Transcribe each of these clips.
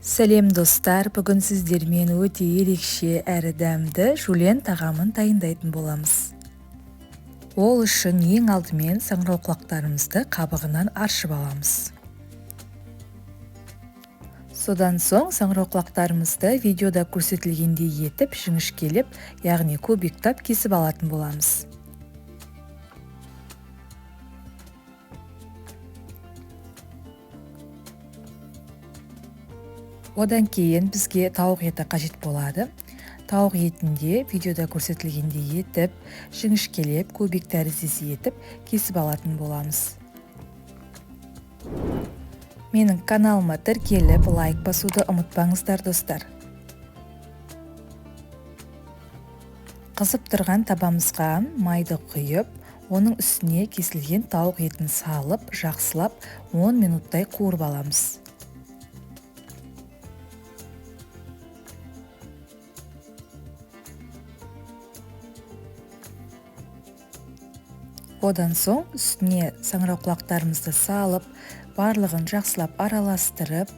Сәлем, достар! Бүгін сіздермен өте ерекше әрі дәмді жулен тағамын дайындайтын боламыз. Ол үшін ең алдымен саңырауқұлақтарымызды қабығынан аршып аламыз. Содан соң саңырауқұлақтарымызды видеода көрсетілгендей етіп жіңішкелеп, яғни кубиктап кесіп алатын боламыз. Одан кейін бізге тауық еті қажет болады. Тауық етінде видеода көрсетілгендей етіп, жіңішкелеп, кубик тәріздес етіп кесіп алатын боламыз. Менің каналыма тіркеліп, лайк басуды ұмытпаңыздар, достар. Қызып тұрған табамызға майды құйып, оның үстіне кесілген тауық етін салып, жақсылап 10 минуттай қуырып аламыз. Одан соң үстіне саңырауқұлақтарымызды салып, барлығын жақсылап араластырып,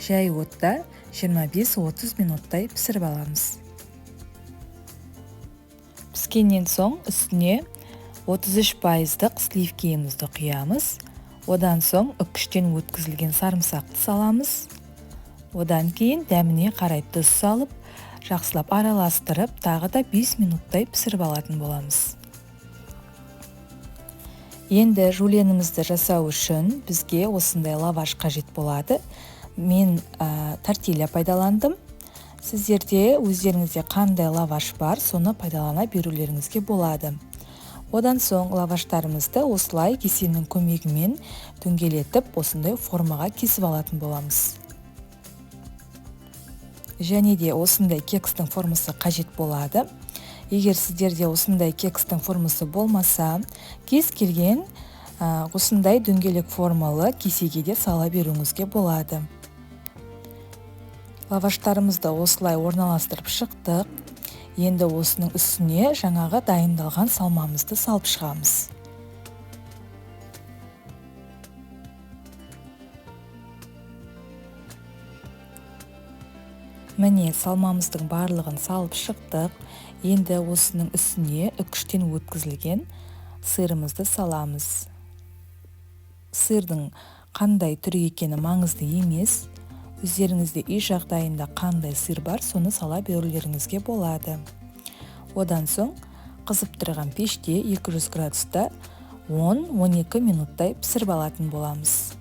жай отта 25-30 минуттай пісіріп аламыз. Піскеннен соң үстіне 33%-дық сливкиімізді құямыз. Одан соң үккіштен өткізілген сарымсақты саламыз. Одан кейін дәміне қарай тұз салып, жақсылап араластырып, тағы да 5 минуттай пісіріп алатын боламыз. Енді жуленімізді жасау үшін бізге осындай лаваш қажет болады. Мен тортилья пайдаландым. Сіздерде өздеріңізде қандай лаваш бар, соны пайдалана берулеріңізге болады. Одан соң лаваштарымызды осылай кесенің көмегімен дөңгелетіп, осындай формаға кесіп алатын боламыз. Және де осындай кекстің формасы қажет болады. Егер сіздерде осындай кекстің формасы болмаса, кез келген осындай дөңгелек формалы кесеге де сала беруіңізге болады. Лаваштарымызды осылай орналастырып шықтық. Енді осының үстіне жаңағы дайындалған салмамызды салып шығамыз. Міне, салмамыздың барлығын салып шықтық. Енді осының үстіне үкіштен өткізілген сырымызды саламыз. Сырдың қандай түрі екені маңызды емес. Өздеріңізде үй жағдайында қандай сыр бар, соны сала берулеріңізге болады. Одан соң қызып тұрған пеште 200 градуста 10-12 минуттай пісіріп алатын боламыз.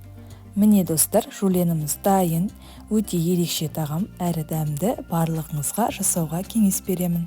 Міне, достар, жуленіміз дайын. Өте ерекше тағам, әрі дәмді, барлығыңызға жасауға кеңес беремін.